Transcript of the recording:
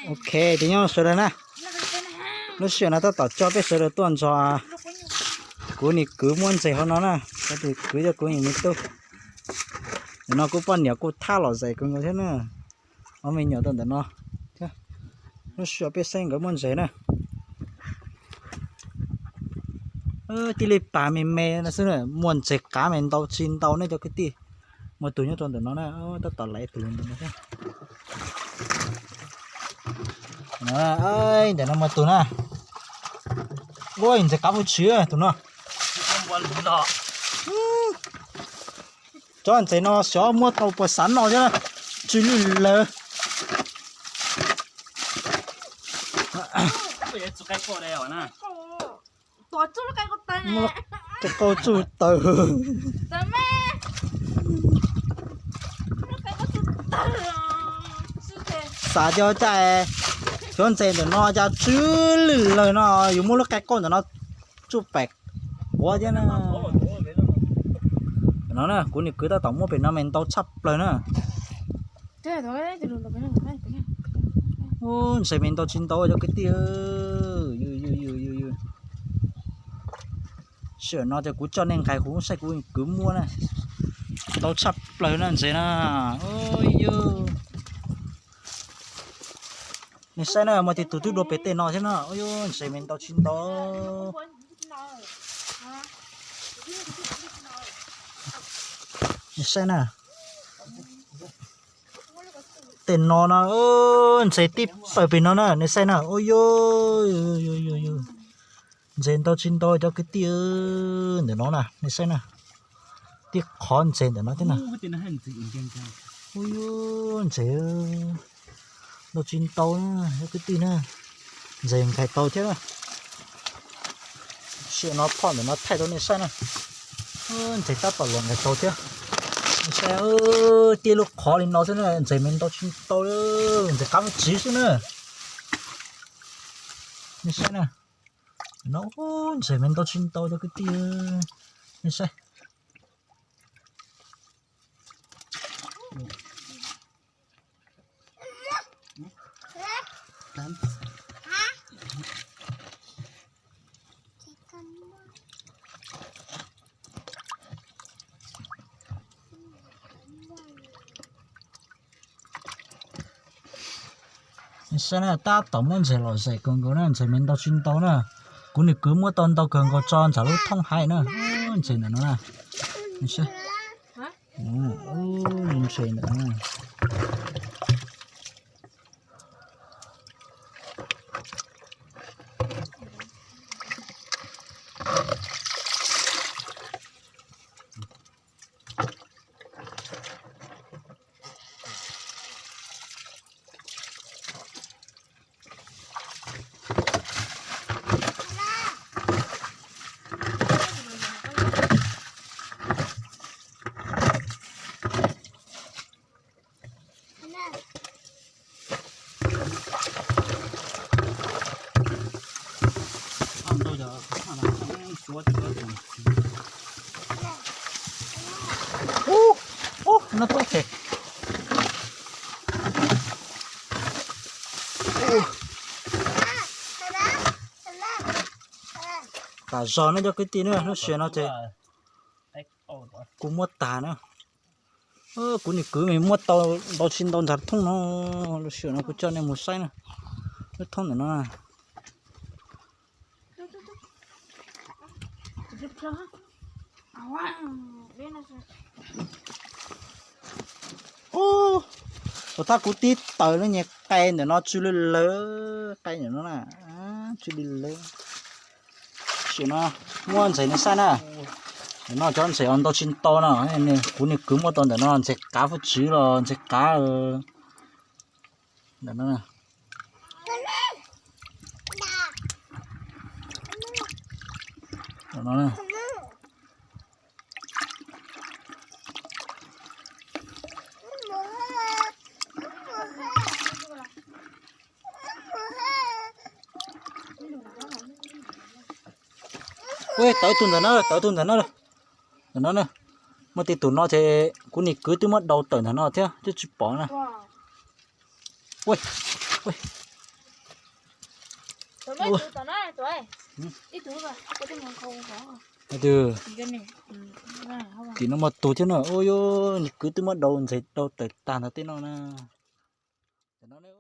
Ok, ces nyob sawv daws na, lub sij hawm no tab tom coj peb sawv daws tuaj ntxog kuv niam kwv muab ntses hauv no na, kuv tus kwv coj kuv niam me tub. Ntawm no kuv poj niam kuj thab lom zem kawg nkaus thiab na, ob me nyuam tau ntawm no thiab. Lub sij hawm peb saib nkawd muab ntses na. Tib li pas me me no xwb na, muaj ntses qav me ntau tsis ntau ne cov kwv tij. Muaj tus nyob rau ntawm no na, tab tom laiv tus ntawm no thiab. Ntawm no muaj tus na. Ua ntses qav fuj tshwv tus no. Cov ntses no xyov muab tau puas xav no thiab, tsw lwj lawv. Muab lub qe qau tsuj taws. Xav cov cai, cov ntses ntawm no cas tsw lwj lawg no, yus muab lub qe qau ntawm no tsuj pem quav thiab na. No na, kuv niam kwv tab tom muab pem no me ntau tshaj plaws na. Ntses me ntau tsis ntau cov kwv tij. Sij hawm no ces kuv coj nej nqis kuv saib kuv kwv muab na. Ntau tshaj plaws na ntses na. Nej saib na, muaj tej tus twb dua pem tej no thiab no. Ntses me ntau tsis ntau. Nej saib na. Tej no no, ntses tib pawg pem no na, nej saib na. Ua, ntses ntau tsis ntau cov kwv tij. Ntawm no na, nej saib na. Tib qhov ntses ntawm no thiab na. Ua, ntses ntau tsis ntau na cov kwv tij na. Ntses nqaim tau thiab na. Sij hawm no phom ntawm no thaij rau nej saib na. Ntses tab tom los nqaim tau thiab. Nej saib, tib lub qhov li no xwb na, ntses me ntau tsis ntau, ntses qab muab tsiv xwb na. Nej saib na. No, ntses me ntau tsis ntau cov kwv tij. Nej saib. Nej saib na, tab tom muab ntses lom zem kawg nkaus na, ntses me ntau tsis ntau na. Kuv niam kwv muab tau ntau kawg nkaus tso ntawm lub thoob haiv na. Ntses ntawm no na. Nej saib. Ntses ntawm no. Ub, ub, no tub them. Tam zog ne cov kwv tij na, lub sij hawm no ces kuv muab tag na. Kuv niam kwv mas muab tau ntau tsis ntau ntag thooj no, lub sij hawm no kuv coj nej mus saib na. Lub thoob ntawm no na. Ub, tus thab kuv tib taws lub nyuag qe ntawm no tsw li lawv, qe ntawm no na, tsw li lawv. Sim no muab ntses nej saib na. Ntawm no cov ntses uas ntau tsis ntau no, kuv niag kwv muab tau ntawm no ntses qav fuj tswv los ntses qav ntawm no. Ua, tawm tus ntawm no, tawm tus ntawm no. Ntawm no na. Muaj tej tus no ces kuv niag kwv twb muab dau tawm ntawm no thiab twb tsis pom na. Ua, ua, Tim no muaj tug thiab na, ua yuav nws kwv twb muab dau ntxeev dau tawm tag ntawd tej no na. Tam no ne